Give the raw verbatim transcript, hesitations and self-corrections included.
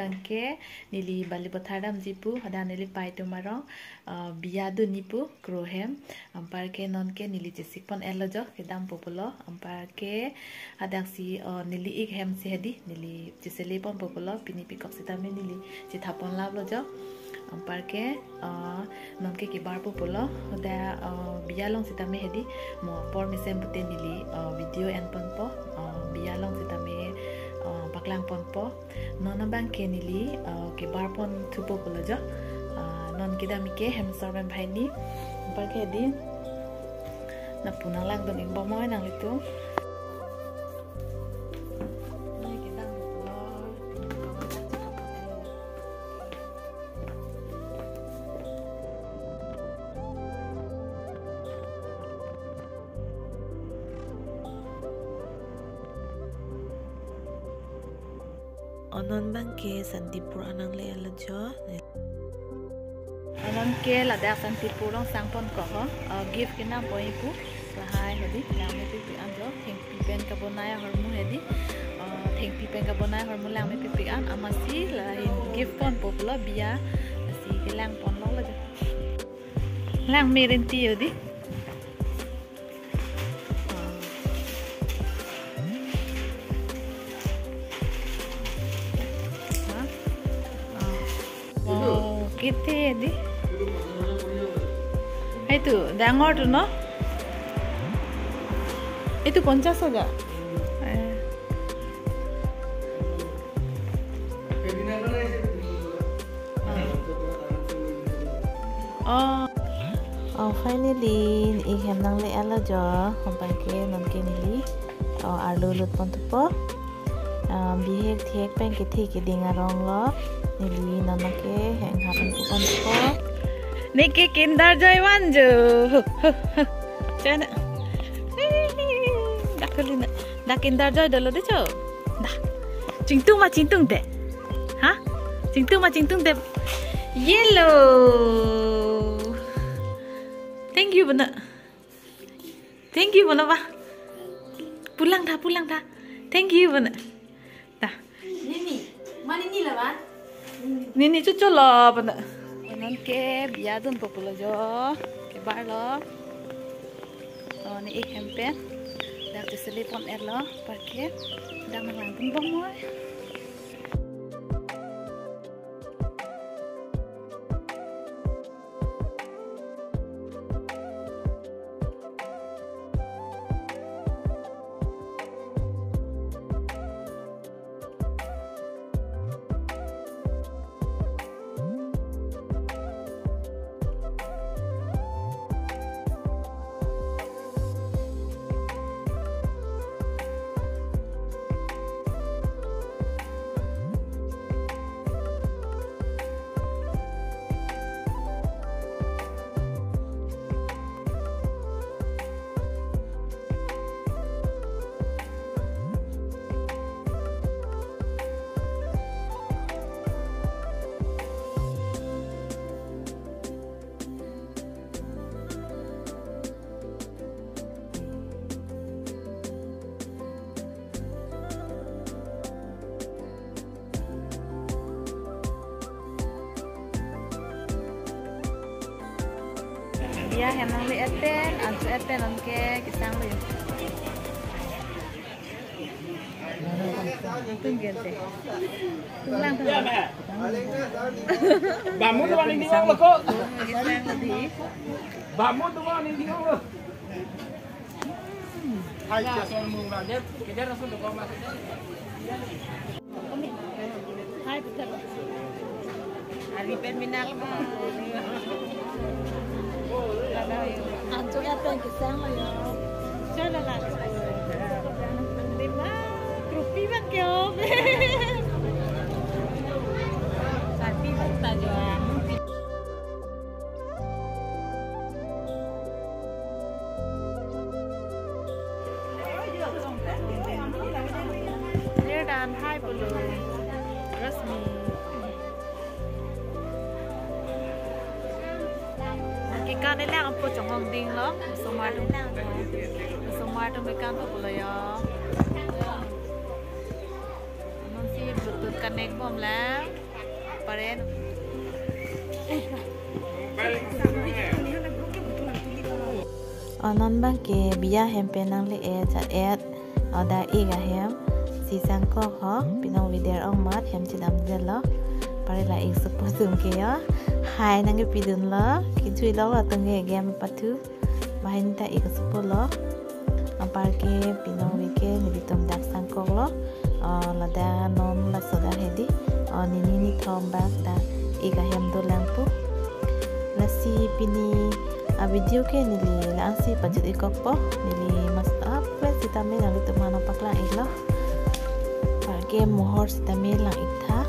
Anke neli Balipathar damji pu, hadak neli pai atum arong, ah, biya dunji pu, kro hem. Anparke nonke neli chesik pon etlo jo, kedampo pulo. Anparke hadaksi, ah, neli ik hem si hedi, neli chesele ponpo pulo, pini pikok sitame neli chethap pon laplo jo. Anparke, ah, nonke kebarpo pulo, hadak, ah, biya along sitame hedi, mo apor mesen pute neli, ah, video en ponpo, ah, biya along sitame, ah, paklang ponpo. Non abangke neli, ah, kebar pon thupo pulo jo. Ah, non kedam ke hem asor pen banghini. Anparke hedi, lapu nanglangdun ikbom noi nanglitum. O non abangke Santipur anang le-etlo jo. O nonke ladak Santipur along sang pon ko ho. Ah, gift kenam pon ipu. Lahai hedi, langmepikpik an jo. Thengpi pen kabonai ahormu hedi. Ah, thengpi pen kabonai ahormu langmepikpik an. Amatsi lahin gift ponpo pulo biya. Lasi kelang ponlo jo. Langme rinti hedi. Wow, kete hedi. Itu dangor tu no? Itu ponchas hajar. Eh. Oh. Oh, finally, ik hem nang le-etlo jo, anparke nonke neli, oh, arlo lut pon thupo. Ah, bihek thek pen kethe keding arong lo, neli nonke heng hap pon thupo. Neke Kinder Joy van jo. Chana. Dak kali na. Dak Kinder Joy dolo de cho. Dah. Chingtung ma chingtungte. Ha? Chingtung ma chingtungte. Yellow. Thank you bana. Thank you bana ba. Pulang tha, pulang tha. Thank you bana. Tha. Nini. Ma nini la ba? Nini chuchu lo bana. Nonke biya dunpo pulo jo. Kebarlo. Oh, ne ik hem pen. Dak chesele pon etlo, anparke dak nanglangdun bom noi. Biya hem nang le-et pen, ansu-et pen nonke kesang lo. Tunggen te. Tunglang tunglang. Bamu tu paling tinggal lo kok. Bamu tu paling tinggal lo. Hai, kejar langsung tu kau masuk. Hai, betul. Ari pen minal ba. Ancho ya pen kesang lo ya. Chala la. Lima, rupi bang kyo. Sati bang ta jo. Near dan hai pulo. Rasmi. Kekan neli angpo chonghong ding lo. Osomar atum. Osomar atum kekan pulo ya. Nonsi Bluetooth Connect bom lang. Paren. O non abang ke biya hem pen nangle-et jat-et. O dak ik ahem si sangkok ho, pinong video ong mat hem chedamdetlo. Pare la ik supo sum ke yo. Hai nangkepidunlo, kejui lo lo tung ke game pathu. Bahai ta ik supo lo. Anpar ke pinong ave ke nelitum dak sangkoklo. O, ladak non laso dak hedi. O, nini nithom bak dak ik ahem dolang pu. Lasi pini a video ke neli la-an si pajut-ik kokpo. Neli mas apre sitame nanglitum aphan nangpaklang-iklo. Anpar ke mohor sitame lang-ik tha.